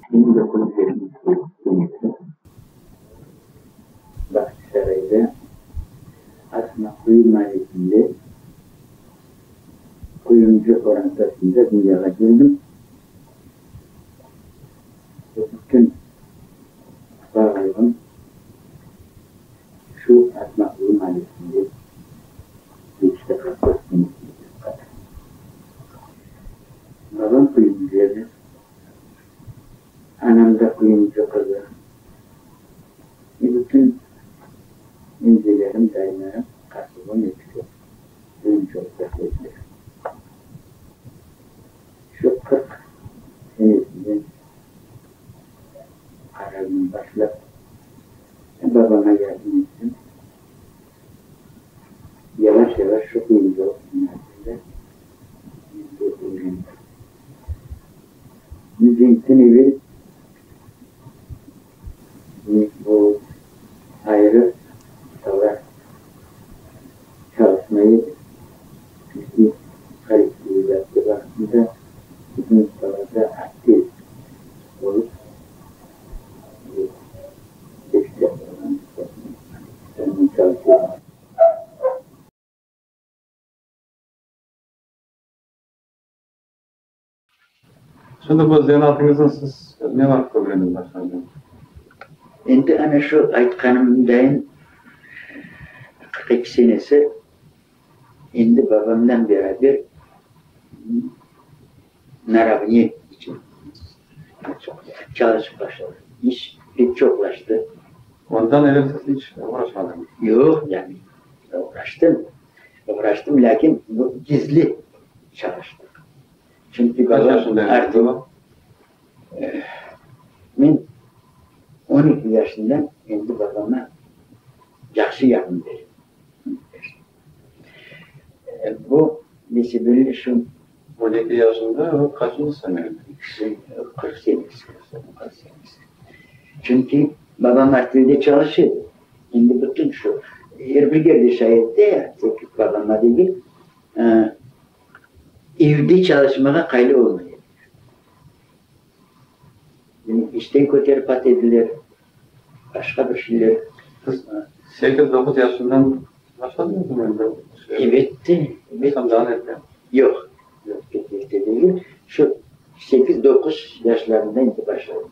Men 1972 senesi Bağçasarayda Asma Quyu maalesinde quyumcı qorantasında dünyağa keldim. Ve bütün balalığım şu Asma Quyu maalesinde keçti, 44 senesine qadar. Babam quyumcı edi. Anam da quyumcı qızı. Ve bütün emcelerim, dayılarım, qartbabam episi quyumcı olıp işlediler. Şu 40 senesinden qararnen başlap, babama yardım ettim. Yavaş-yavaş şu quyumcılıq zenaatını da men de ögrendim. Cenkten evel bu ayrı ustalar çalışmay edi, çünki kollektivizatsiya vaqtında bütün ustalarda artel olıp, bu çeşit yapılğan çalışa edi. Şimdi bu zenaatıñıznı siz ne vaqıt ögrenip başladıñız? Endi ana şu aytqanımdayın, 42 senesi endi babamdan beraber naravne içün çalışıp başladım. İş pek çoqlaştı. Ondan evel siz iç oğraşmadıñız? Yoq, yani oğraştım, oğraştım, lâkin bu gizli çalıştıq. Çünki Qaç babam yaşında artıq babam? Men 12 yaşından endi babama yahşı yardım berem. Bu besebelli şu. 12 yaşında o qaçıncı sene edi? 40 senesi, 40 senesi. Çünki babam artelde çalışa edi. Endi bütün şu er bir yerde şay edi ya, tek babama degil. Evde çalışmağa qaylı olmay edi. Demek, işten köterip ata ediler, başqa bir şeyler. Siz sekiz-doquz yaşından başladıñızmı endi? Ebet de, ebet. Yoqsa daa erte? Yoq, yoq, pek erte degil. Şu sekiz-doquz yaşlarında endi başladım.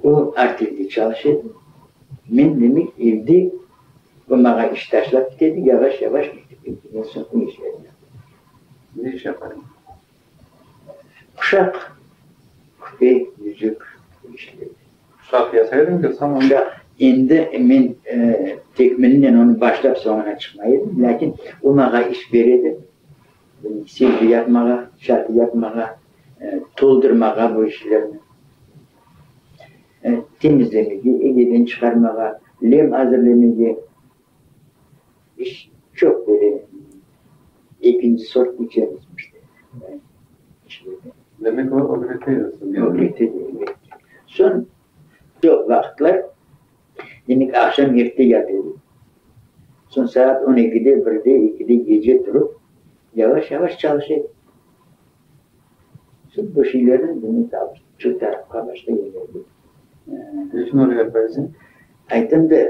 O artelde çalışa edi. Men, demek, evde o maña iş taşlap kete edi, yavaş-yavaş mektepke kelgen soñ o işlerni yapa edim. Ne iş yapa ediñ? Quşaq, küpe, yüzük, bu işlerni. Quşaq yasay ediñ yoqsa onı? Quşaq, endi men tekmilinen onı başlap soñuna çıqmay edim, lâkin o maña iş bere edi, selbi yapmağa, çatı yapmağa, toldurmağa bu işlerni. Temizlemege, egeden çıqarmağa, lem azırlemege iş çoq böyle ekinci sort içemiz müşteriler. Demek o ögrete edi sizge. Ögrete edi, evet. Soñ çoq vaqıtlar, demek aqşam erte yata edik. Soñ saat on ekide, birde, ekide gece turıp, yavaş-yavaş çalışa edik. Soñ bu şeylerni demek şu tarafqa başqa yerlerge. Ne içün öyle yapaysıñ? Aytım da,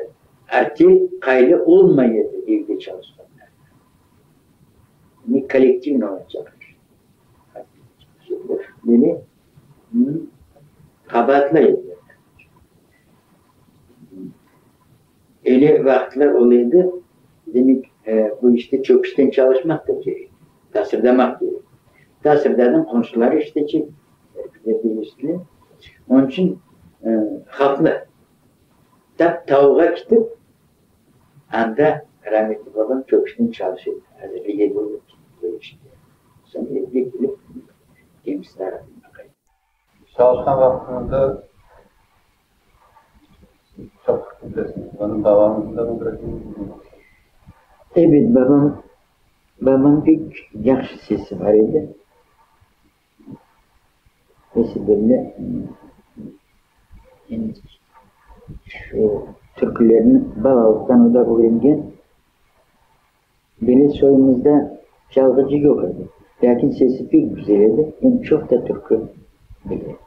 artel qaylı olmay edi evde çalışqanda. Demek kollektivno olacaq iş. Meni qabaatlay ediler. Öyle vaqıtlar ola edi, demek, bu işte çöküşten çalışmaq da kerek, tasırdamaq kerek. Tasırdadıñ, qomşular eşitecek, bizler de eşitile. Onıñ içün havflı. Tap tauğa ketip, anda rametli babam çöküşten çalışa edi, azırlay edi bu işni. Soñ evge kelip, temiz tarafını baqa edi. Çalışqan vaqtıñızda çoq bilesiñiz. Onıñ babamıznı da ögrettiñizmi? Ebet, babam. Babam pek yahşı sesi bar edi. Besebelli endi şu türkülerni balalıqtan o da ögrengen. Böyle soyumızda çalğıcı yoq edi. Lâkin sesi pek güzel edi, em çoq da türkü bile edi.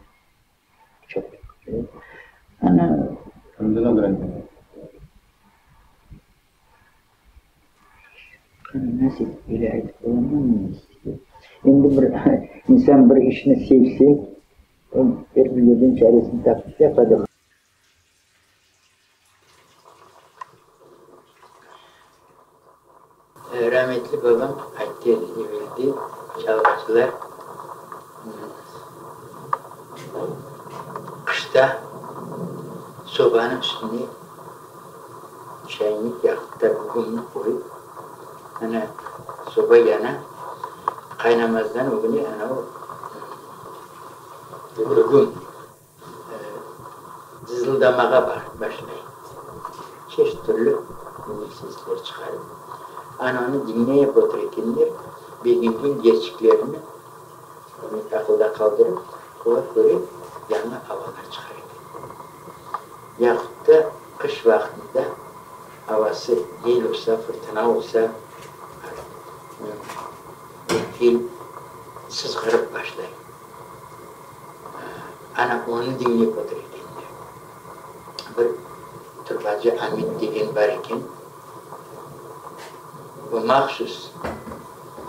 Çoq türkü bile edi. Ana. Kimden ögrengen? Nasıl etip böyle aytıp olamam men sizge. Endi bir insan bir işni sevse, o er bir yerden çaresini tapıp yapadır. Rametli babam ayttı edi, evelde çalğıcılar qışta sobanıñ üstüne çaynik yahut da gügümni qoyıp, ana, soba yana, qaynamazdan ögüne ana o gügüm Cızıldamağa başlay. Çeşit türlü minik sesler çıqarıp, ananı diñleyip otura ekenler, begengen yerçiklerini aqılda qaldırıp, olar köre yañı avalar çıqara eken. Yahut da qış vaqtında avası yel olsa, fırtına olsa, yel sızğırıp başlay. Ana, onı diñlep otur ekenler. Bir turbacı Amit degen bar eken, o mahsus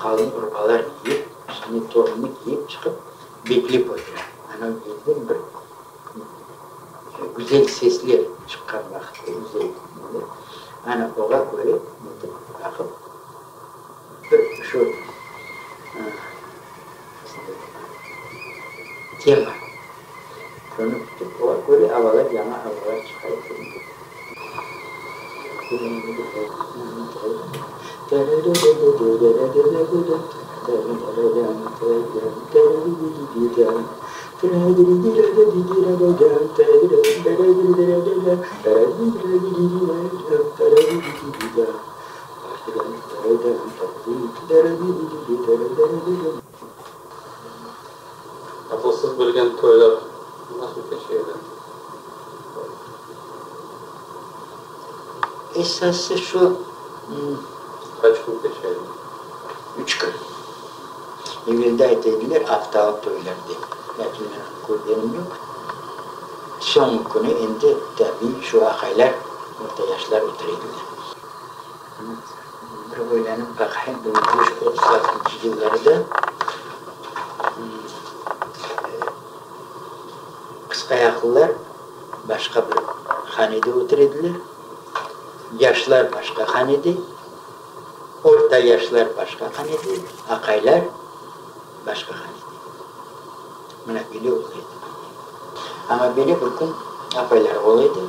qalın urbalar kiyip, üstüne tonunı kiyip çıqıp, beklep otura. Ana, yelden bir güzel sesler çıqqan vaqıtta, güzel neler, ana, oğa köre netip baqıp, bir şu Tema. Şonı tutıp, olar köre avalar, yañı avalar çıqarıp Asıl siz bilgen toylar nasıl keçe edi? Esası şu. Qaç kün keçe edi? Üç kün. Evelde ayta ediler aftalıq toylar dep. Lâkin men onı körgenim yoq. Soñki künü endi tabiiy şu aqaylar, orta yaşlar otura ediler. Bir oylanıp baqayım, 1936 yıllarda qısqayaqlılar başqa bir hanede otura ediler, yaşlar başqa hanede, orta yaşlar başqa hanede, aqaylar başqa hanede. Mına böyle ola edi. Amma böyle bir kün apaylar ola edi.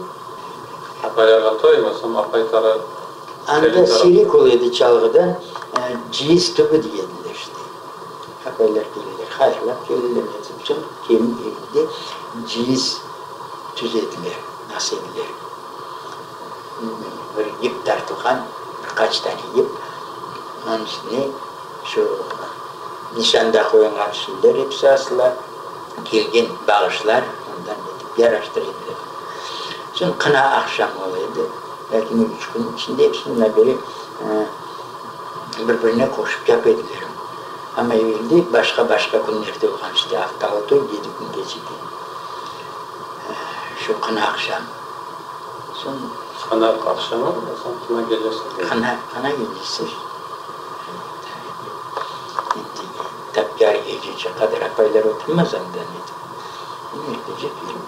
Apaylarğa toymı, soñ apay tara, Anda kelin tara. siyrek ola edi çalğıda, ciyiz tübü dey ediler işte. Apaylar keleler, hayırlap keleler, ne soñ kelin evinde ciyiz tüzediler, nas ediler. Bir yip tartılğan, bir qaç tane yip, onıñ üstüne şu nişanda qoyulğan süller episi asıla, kelgen bağışlar ondan etip yaraştıra ediler. Soñ qına aqşamı ola edi, lâkin üç kün içinde episini mına böyle bir-birine qoşıp yapa ediler. Amma evelde başqa-başqa künlerde olğan, işte aftalı toy yedi kün keçe eken. Şu qına aqşamı. Soñ. Qına aqşamı, soñ qına gecesi. Qına, qına gecesi. Endi tap yarı gecece qadar apaylar oturmaz anda, netip. Ertece kelip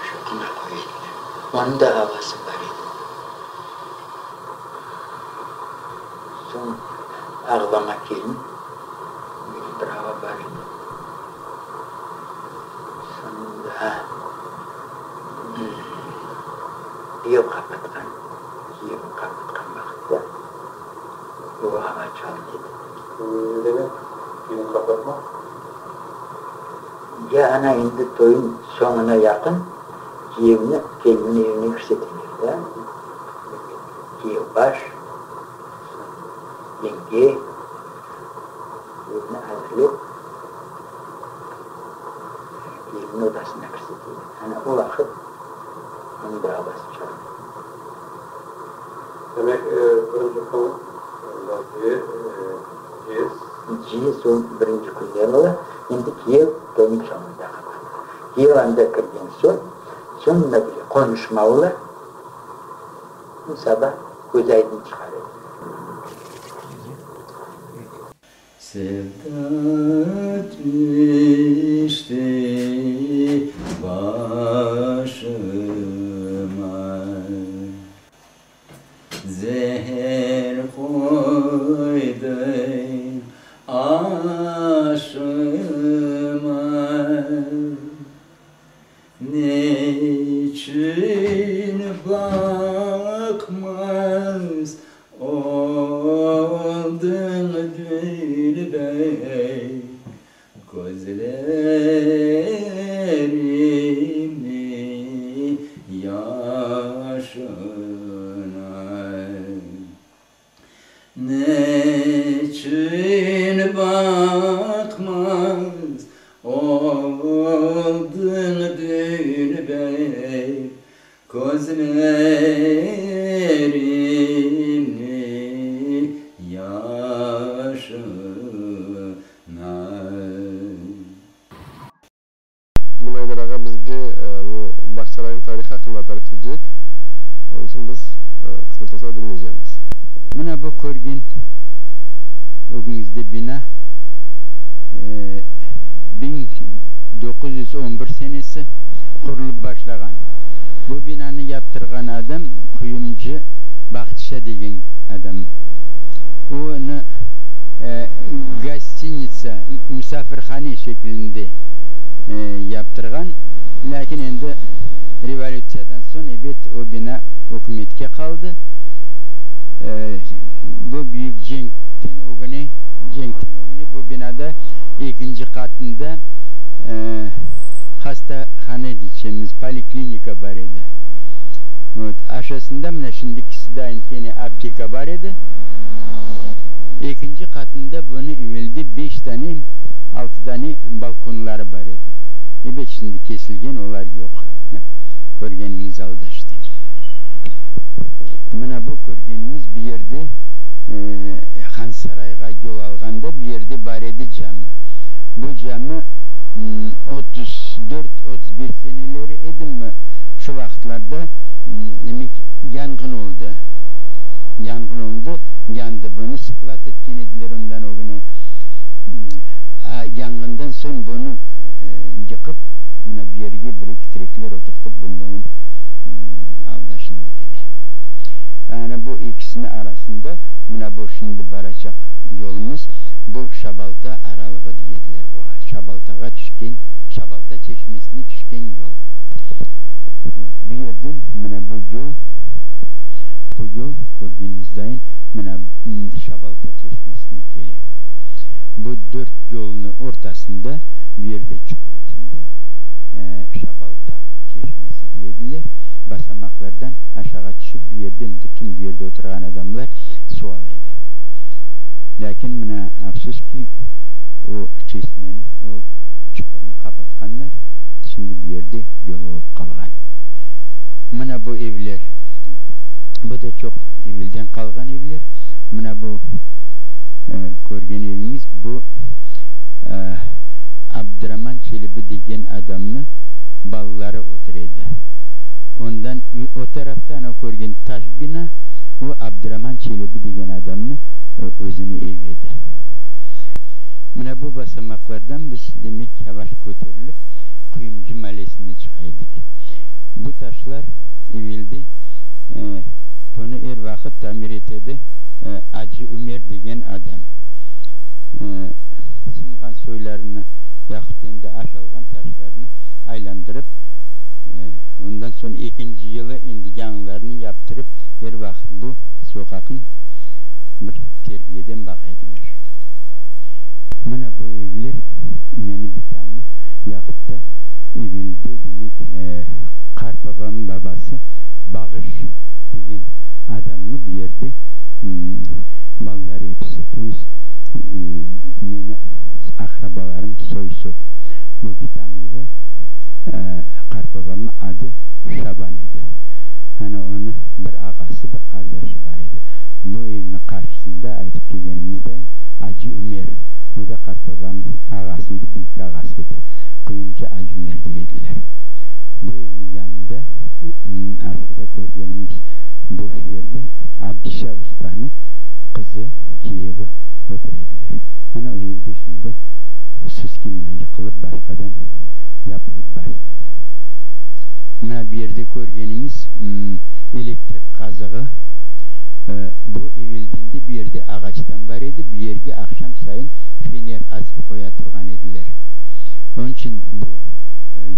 şu qına qoya ediler. Onıñ da avası bar edi. Soñ ağlama kelin, böyle bir ava bar edi. Soñunda kiyev qapatqan, kiyev qapatqan vaqıtta o ava çalın edi. Ne demek, kiyev qapatmaq? Ya ana endi toyun soñuna yaqın kiyevni kelinniñ evine kirseteler da, kiyev baş, soñ. Yenge özüni azırlap, kelinni odasına kirsete edi. Ana o vaqıt onıñ davası çalına. Demek, birinci kün anda ciyez. Ciyez o birinci künden ola. Endi kiyev toynıñ soñunda qapana. Kiyev anda kirgen soñ, soñ mına böyle qonuşma ola. Saba köz aydın çıqar edi. Sevda tüşti başıma, Zeer qoydıñ aşıma. Ne içün baqmaz oldıñ, dülber, Közlerimniñ yaşına? Neçün baqmaz oldıñ, dülber, Közlerimniñ yaşına? Bugün Aydar ağa bizge bu Bağçasaraynıñ tarihı aqqında tarif etecek. Onıñ içün biz, qısmet olsa, diñleycemiz. Mına bu körgen ögüñizde bina 1911 senesi qurulıp başlağan. Bu binanı yaptırğan adam quyumcı Bahtişa degen adam. Onı gostinitsa, musafirhane şekilinde yaptırğan. Lâkin endi revolütsiyadan soñ, ebet, o bina ükümetke qaldı. Bu büyük cenkten ögüne, cenkten ögüne bu binada ekinci qatında hastahane deycemiz, poliklinika bar edi. Vot, aşasında mına şimdikisi dayın kene apteka bar edi. Ekinci qatında bunı evelde beş dane, altı dane balkonları bar edi. Ebet, şimdi kesilgen, olar yoq. Körgeniñiz alda işte. Mına bu körgeniñiz bir yerde, Hansarayğa yol alğanda bir yerde bar edi cami. Bu cami 34, 35 seneleri edimi, şu vaqıtlarda, demek, yanğın oldı. Yanğın oldı, yandı. Bunı sklad etken ediler ondan ögüne. Yanğından soñ bunı yıqıp, mına bu yerge bir-eki tirekler oturtıp, bundan alda şimdiki de. Ana bu ekisiniñ arasında, mına bu şimdi baracaq yolumız, bu Şabalta aralığı deyediler buğa. Şabaltağa tüşken, Şabalta çeşmesine tüşken yol. Bu yerden mına bu yol, bu yol, körgeniñiz dayın, mına Şabalta çeşmesine kele. Bu dört yolnı ortasında, bu yerde çuqur içinde, Şabalta çeşmesi deyediler, basamaqlardan aşağı tüşip, bu yerden bütün bu yerde oturğan adamlar suv ala edi. Lâkin mına, afsus ki, o çeşmeni, o çuqurnı qapatqanlar, şimdi bu yerde yol olıp qalğan. Mına bu evler, bu da çoq evelden qalğan evler. Mına bu körgen eviñiz, bu Abduraman Çelebi degen adamnı balaları otura edi. Ondan o tarafta ana körgen taş bina, o Abduraman Çelebi degen adamnı özüni evi edi. Mına bu basamaqlardan biz, demek, yavaş köterilip, Quyumcı malesine çıqa edik. Bu taşlar evelde, bunı er vaqıt tamir etedi Acı Ümer degen adam. Sınğan soylarını, yahut endi aşalğan taşlarnı aylandırıp, ondan soñ ekinci yılı endi yañılarını yaptırıp, er vaqıt bu soqaqnı bir terbiyeden baqa ediler. Mına bu evler meni bitamı, yahut da evelde, demek, qartbabamnıñ babası Bağış degen adamnı bu yerde balaları episi. soy-sop. Bu bitam evi, qartbabamnıñ adı Şaban edi. Ana onı bir ağası, bir qardaşı bar edi. Bu evniñ qarşısında, aytıp kelgenimizdayım, Acı Ümer, o da qartbabamnıñ ağası edi, büyük ağası edi. Quyumcı Acı Ümer dey ediler. Bu evniñ yanında, aşağıda körgenimiz boş yerde Abdişa ustanı qızı, kiyevi otura ediler. Ana o ev de şimdi süski mına yıqılıp, başqadan yapılıp başladı. Mına bu yerde körgeniñiz elektrik qazığı, bu evelden de bu yerde ağaçtan bar edi, bu yerge aqşam sayın fener asıp qoya turğan ediler. Onıñ içün bu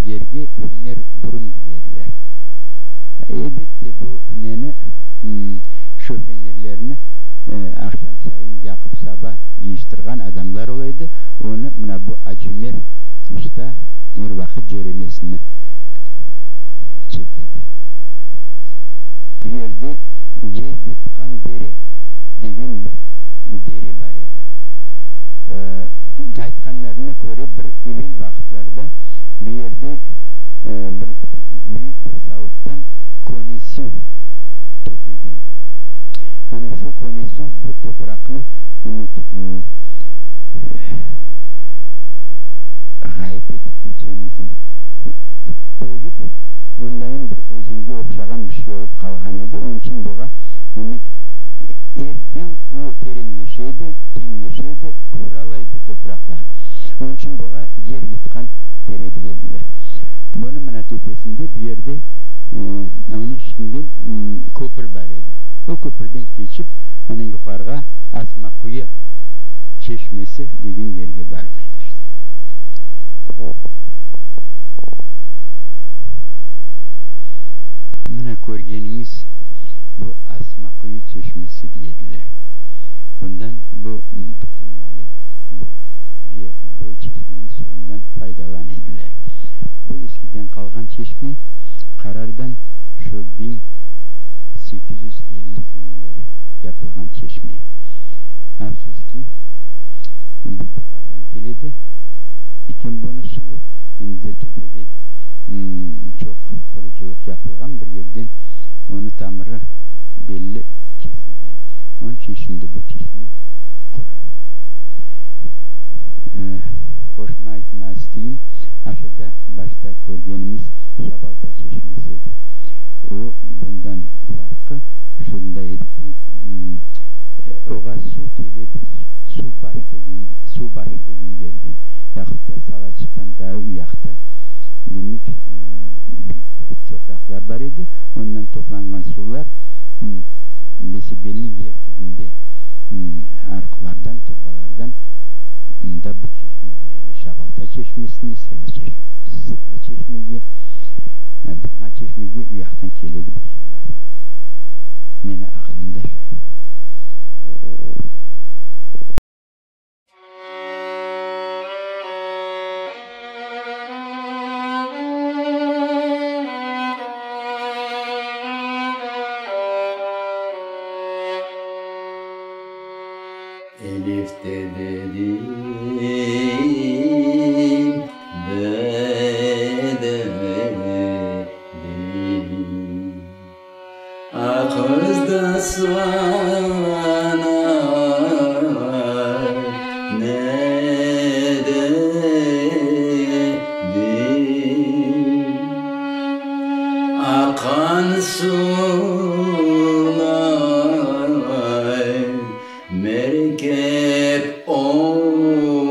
yerge fener burun dey ediler. Elbette, bu neni, şu fenerlerni aqşam sayın yaqıp saba cıyıştırğan adamlar ola edi, onı mına bu Acımer usta er vaqıt cöremesini çek edi. Bu yerde Yer yutqan dere degen bir dere bar edi. Aytqanlarına köre, bir evel vaqıtlarda bu yerde bir büyük bir savuttan köne suv tökülgen. Ana şu köne suv bu topraqnı, demek, ğayıp etip keçemizmi, oyup, ondayın bir özenge oqşağan bir şey olıp qalğan edi. Onıñ içün buğa, demek, er yıl o terenleşe edi, keñleşe edi, quralay edi topraqlar. Onıñ içün buğa Yer yutqan dere dey ediler. Bunıñ mına töpesinde bir yerde, onıñ üstünden köpür bar edi. O köpürden keçip, ana yuqarığa Asma quyu çeşmesi degen yerge barıla edi işte. Mına körgeniñiz, bu Asma quyu çeşmesi dey ediler. Bundan bu bütün male bu bu çeşmeniñ suvundan faydalana ediler. Bu eskiden qalğan çeşme qarardan şu 1850 seneleri yapılğan çeşme. Afsus ki, bu yuqarıdan keledi eken bunıñ suvu, endi töpede çoq qurucılıq yapılğan bir yerden onı tamırı belli kesilgen. Onıñ içün şimdi bu çeşme quru. Qoşma aytmağa isteyim, aşağıda başta körgenimiz Şabalta çeşmesi edi. O, bundan farqı şunda edi ki, oğa suv keledi Suvbaş degen, Suvbaşı degen yerden, yahut da Salaçıqtan daa uyaqta, demek, büyük bir çoqraqlar bar edi, ondan toplanğan suvlar bese-belli yer tübünde arıqlardan, turbalardan mında bu çeşmege, Şabalta çeşmesine, Sırlı Sırlı çeşmege, Burma çeşmege uyaqtan keledi bu suvlar. Meni aqılımda şay. Elif de dedim, be de dedim. A qız da sana ne dedim? Aqan suvlar merkep olsa,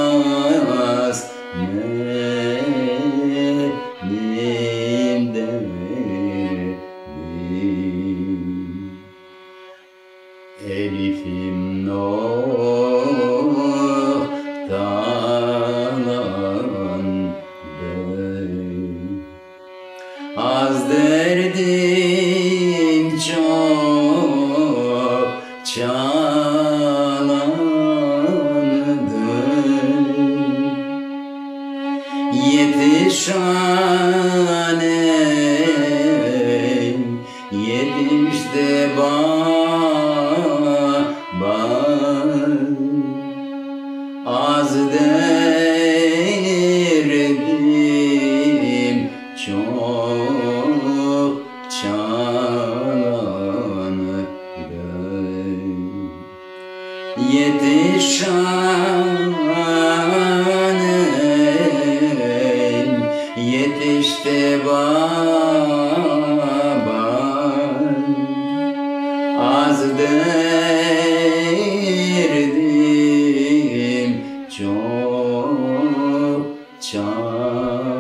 Yazılmaz menim derdim. Elifim noqtalandı. Az derdim, çoq çalındı. Yetiş hanem, yetiş de bana. Çağır.